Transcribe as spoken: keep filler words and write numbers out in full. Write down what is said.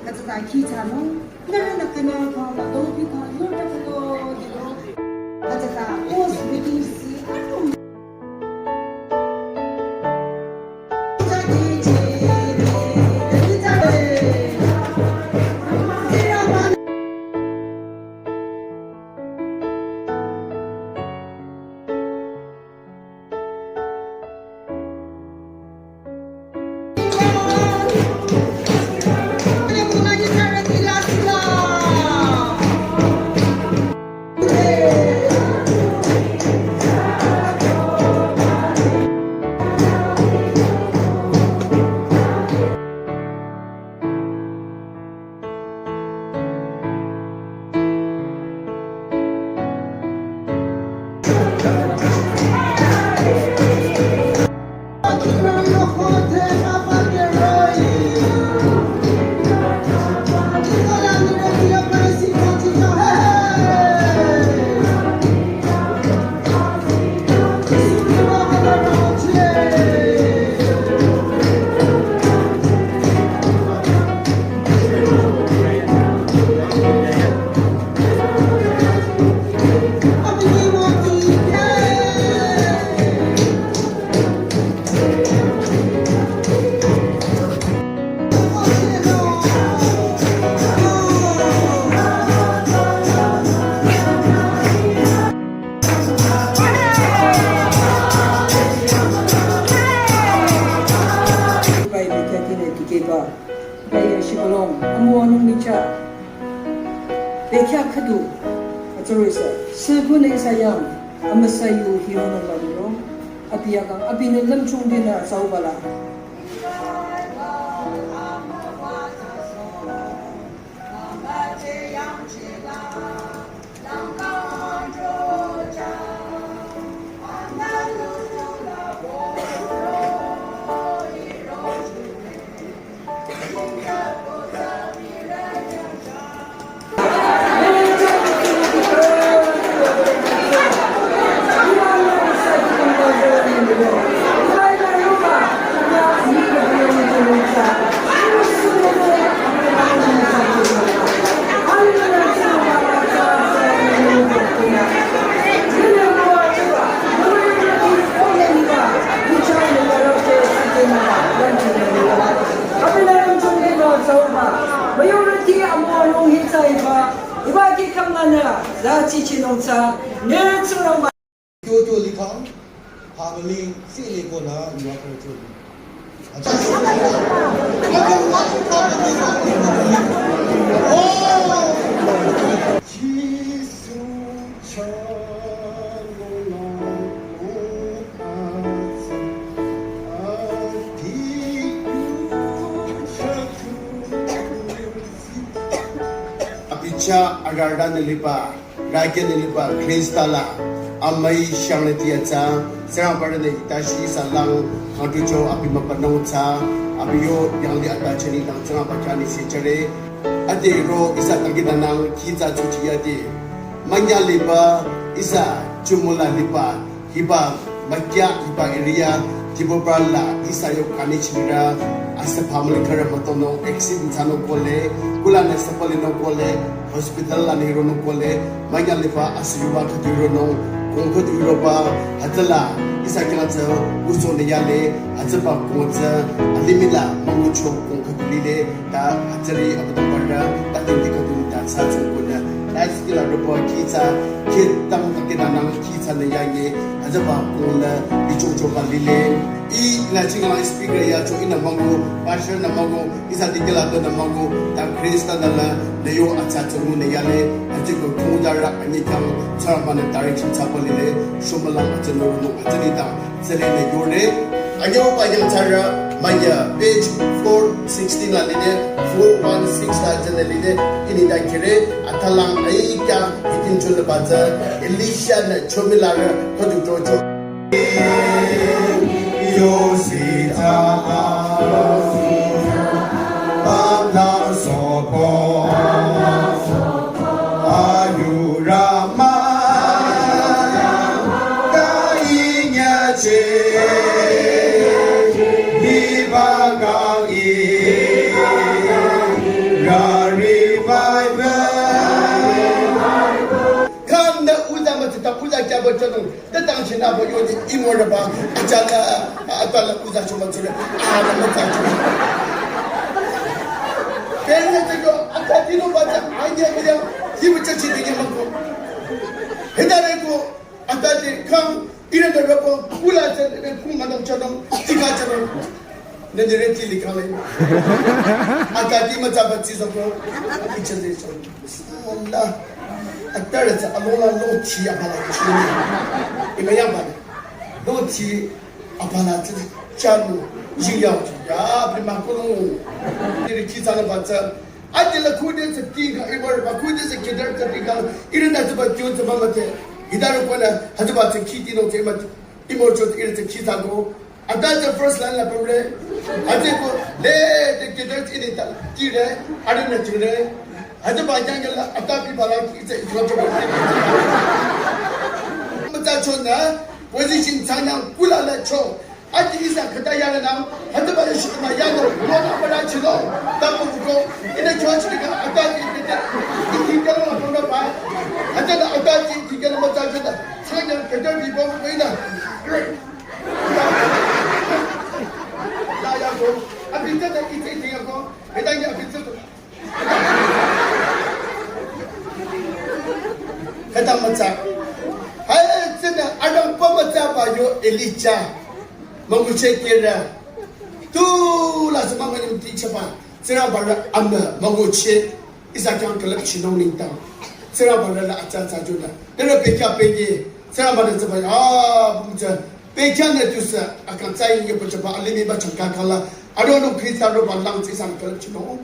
Hütsüta khi thsanung, nührünü künyangnung, adongpi kha, yurte khüto, dilo. Hütsüta, os meeting si, anung. Bai bekhyah kine tikehba, bai ya shikolong, amu anung micha, bekhyah khüdu, atsarüsa, sü bu ne sayang, amüsa yu hironung ba liro, abi akang, abinü lümchung dinü atsau bala. Majority amu anung hitsaiba, iba ki kamlanü, za chichinung tsü, ne tsurang ba. Kyoto likhang, family, si likona, iwa kare chuli. Acha. Oh! Jisu. Abi chah ararü nü liba, rüke nü liba, Khrista la, amüi shangrüti atsa, Tsingrangba rünü itashi salang, khangtucho abi mübünung tsü, abi yo yanglih ata cheni dang Tsingrangba khyang ni sichere, ade ro ihsa tangki danang, khitsa tsuchi ade. Manya liba, ihsa chumula liba, hiba, makya, hiba area, Dibrugarh la, ihsa yo kani chimira, asa family kara matono, accident thsanung kohle, kulanü sapali nung kohle, hospital la niro nung kohle, manya liba, asa yuba khüdu iro nung, kong khüdu iroba, hütsüla, ihsa khyang tsü, uso ne yale, hütsüba kong tsü, alimih la, müngucho kong khüdu lile, ta hütsüri Abüdongbarü, ta tingti khüdu ta sa tsungkunü. Ta sikila rübo khitsa, khitang ta kinanang khitsa ne yangi, hütsüba kong la, ichocho ba lile. I, ina chingla speaker ya cho ina müngu, pastor nü müngu, ihsa dikela to nü müngu, ta Khrista nü la, nü yo atsa tsungu ne yale, hütsüko kong dara ani kang, Tsingrangba nü direction tsaba lile, shumalang hütsü nü ro nung hütsüri ta, Tsüle ne yore. Anyüuba yangthsarü, manya page four sixteen la lide, four one six la tsüle lide, ini da kire, athalang aikya, itin chule baza, Elisha nü chomilarü, khüdu chocho. Yosita, Bala Sopo, Ayura. Yabo chonung, te tang china bo yo ni imo raba, achala, atala uza chuma chule, ah, na mo tang chuma. Kene te yo, ata dino ba ta, anya kya, hibu cha chi de yama ko. Hita re ko, ata de kang, ira de rabo, kula cha de ku ma dong chonung, tika chonung. Nende re ti likha le. Ata ti ma cha ba chi so ko, icha de so. Allah. Ata re cha, alo la lo ti a ba la chi. Ima ya ba. Lo ti a ba la cha, cha lo. Ji yao. Ya, bi ma ko lo. Ni re ki cha lo ba cha. Ati la ku de cha ti ka, ima re ba ku de cha ki de cha ti ka. Ira na cha ba kyo cha ba ma te. Ida ro ko na, ha cha ba cha ki ti no cha ma. Imo cho ira cha ki cha ko. Ata the first line la pamre. Ate ko le the kider ini ta kire. Are na chire. Ate ba jang la ata bi bala ki se ikla to. Mata cho na position chana kula la cho. Ate isa kata ya na. Ate ba shi ma ya no. Mo na ba la chilo. Ta ko ko. Ina cho chi ka ata ki ki ki ka la pamre ba. Ate la ata ki ki ka la mata cho na. Chana kider bi ba ko ina. Khüta mütsa. Hai, tsüna arangba mütsa ba yo Elija. Müngucheh kira. Tu la sema ngani mti chapa. Tsüna bara ama müngucheh. Ihsa khyang külüpchinung nengdang. Tsingrangba rüla atsa atsa jula. Nührü bekhyah pehkhi. Tsingrangba-nü tsüba, ah, bumtsü. Bekhyah nü tusü, akang tsü yingye pachaba, alimi ba changka kala. Aronung Khrista roba lang tsü ihsanü külüpchinung.